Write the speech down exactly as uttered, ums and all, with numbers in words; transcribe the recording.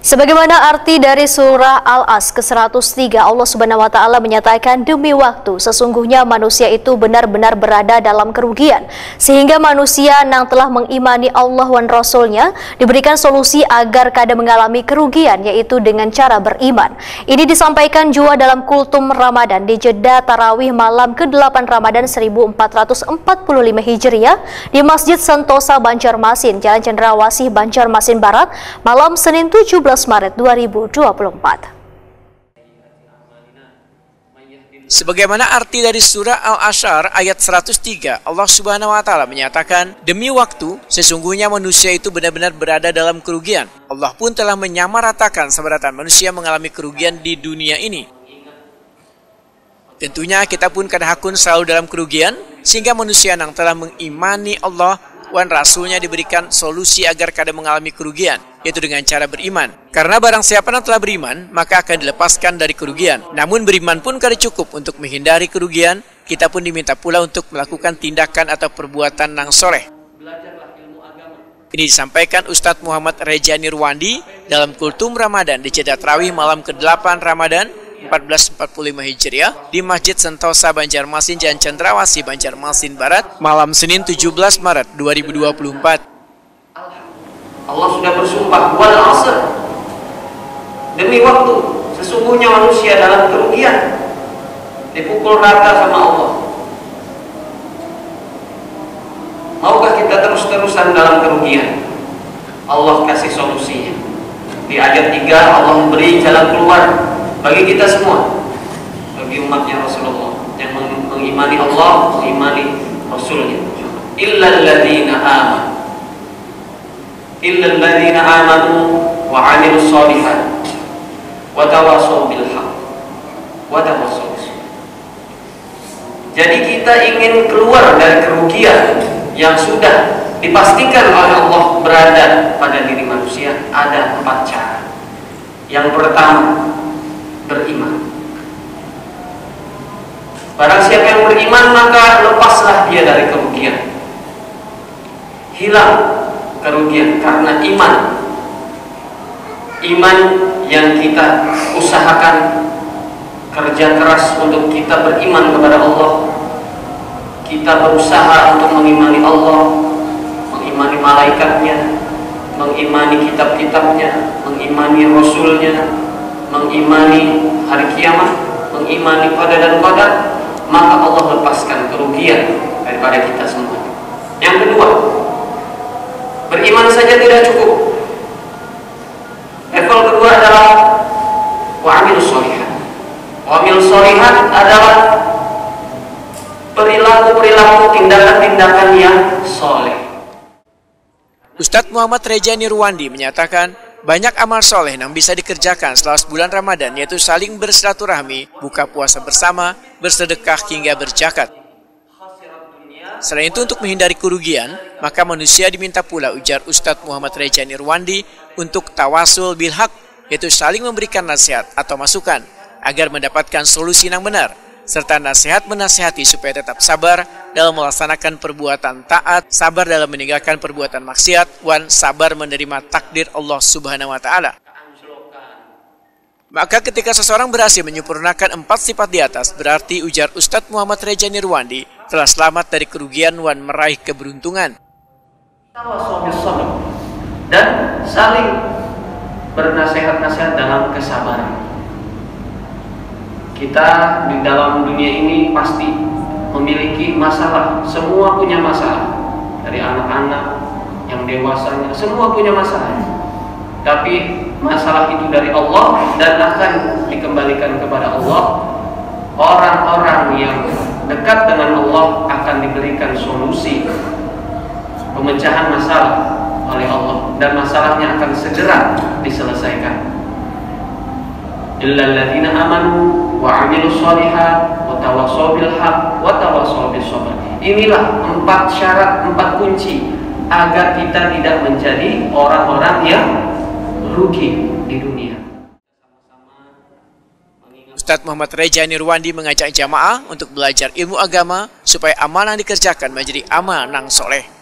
Sebagaimana arti dari surah Al-As ke seratus tiga, Allah Subhanahu wa Ta'ala menyatakan, "Demi waktu, sesungguhnya manusia itu benar-benar berada dalam kerugian, sehingga manusia yang telah mengimani Allah wan Rasulnya diberikan solusi agar kada mengalami kerugian, yaitu dengan cara beriman." Ini disampaikan juga dalam Kultum Ramadan di Jeddah Tarawih malam kedelapan Ramadan seribu empat ratus empat puluh lima Hijriah di Masjid Sentosa Banjarmasin, Jalan Cendrawasih, Banjarmasin Barat, malam Senin tujuh belas Maret dua ribu dua puluh empat. Sebagaimana arti dari surah Al-Asyar ayat seratus tiga, Allah Subhanahu wa taala menyatakan, "Demi waktu, sesungguhnya manusia itu benar-benar berada dalam kerugian. Allah pun telah menyamaratakan sabaratan manusia mengalami kerugian di dunia ini." Tentunya kita pun kada hakun selalu dalam kerugian, sehingga manusia yang telah mengimani Allah wan Rasulnya diberikan solusi agar kada mengalami kerugian, yaitu dengan cara beriman. Karena barang siapa yang telah beriman, maka akan dilepaskan dari kerugian. Namun beriman pun kada cukup untuk menghindari kerugian, kita pun diminta pula untuk melakukan tindakan atau perbuatan yang soleh. Ini disampaikan Ustadz Muhammad Reja Nirwandi dalam Kultum Ramadan di Jeddah Tarawih malam kedelapan Ramadan empat belas empat puluh lima Hijriah di Masjid Sentosa Banjarmasin, Jalan Cendrawasih, Banjarmasin Barat, malam Senin tujuh belas Maret dua ribu dua puluh empat. Allah sudah bersumpah, "Wal asr." Demi waktu, sesungguhnya manusia dalam kerugian, dipukul rata sama Allah. Maukah kita terus-terusan dalam kerugian? Allah kasih solusinya. Di ayat tiga, Allah memberi jalan keluar bagi kita semua, bagi umatnya Rasulullah yang meng- mengimani Allah, mengimani Rasulnya. Illalladzina amanu. Illalladzina amanu wa amilus shalihat wa tawasau bil haq wa tawasau bis sabr. Jadi kita ingin keluar dari kerugian yang sudah dipastikan oleh Allah berada pada diri manusia, ada empat cara. Yang pertama, beriman. Barang siapa yang beriman, maka lepaslah dia dari kerugian. Hilang kerugian karena iman. Iman yang kita usahakan, kerja keras untuk kita beriman kepada Allah. Kita berusaha untuk mengimani Allah, mengimani malaikatnya, mengimani kitab-kitabnya, mengimani rasulnya, mengimani hari kiamat, mengimani qada dan qadar, maka Allah lepaskan kerugian daripada kita semua. Yang kedua, beriman saja tidak cukup. Level kedua adalah wa amilus shalihat. Wa amilus shalihat adalah perilaku-perilaku, tindakan-tindakan yang soleh. Ustadz Muhammad Reja Nirwandi menyatakan, banyak amal soleh yang bisa dikerjakan setelah sebulan Ramadan, yaitu saling bersilaturahmi, buka puasa bersama, bersedekah, hingga berzakat. Selain itu, untuk menghindari kerugian, maka manusia diminta pula, ujar Ustadz Muhammad Reja Nirwandi, untuk tawasul bil haq, yaitu saling memberikan nasihat atau masukan agar mendapatkan solusi yang benar, serta nasihat menasihati supaya tetap sabar dalam melaksanakan perbuatan taat, sabar dalam meninggalkan perbuatan maksiat, wan sabar menerima takdir Allah Subhanahu wa Ta'ala. Maka ketika seseorang berhasil menyempurnakan empat sifat di atas, berarti, ujar Ustadz Muhammad Reja Nirwandi, telah selamat dari kerugian wan meraih keberuntungan. Tawasau bis sabr dan saling bernasehat-nasehat dalam kesabaran. Kita di dalam dunia ini pasti memiliki masalah. Semua punya masalah. Dari anak-anak, yang dewasanya, semua punya masalah. Tapi masalah itu dari Allah dan akan dikembalikan kepada Allah. Orang-orang yang dekat dengan Allah akan diberikan solusi pemecahan masalah oleh Allah dan masalahnya akan segera diselesaikan. Illalladzina amanu wa amilus shalihat wa tawasau bil haq wa tawasau bis sabr. Inilah empat syarat, empat kunci agar kita tidak menjadi orang-orang yang rugi di dunia. Ustadz Muhammad Reja Nirwandi mengajak jamaah untuk belajar ilmu agama supaya amal yang dikerjakan menjadi amal nang soleh.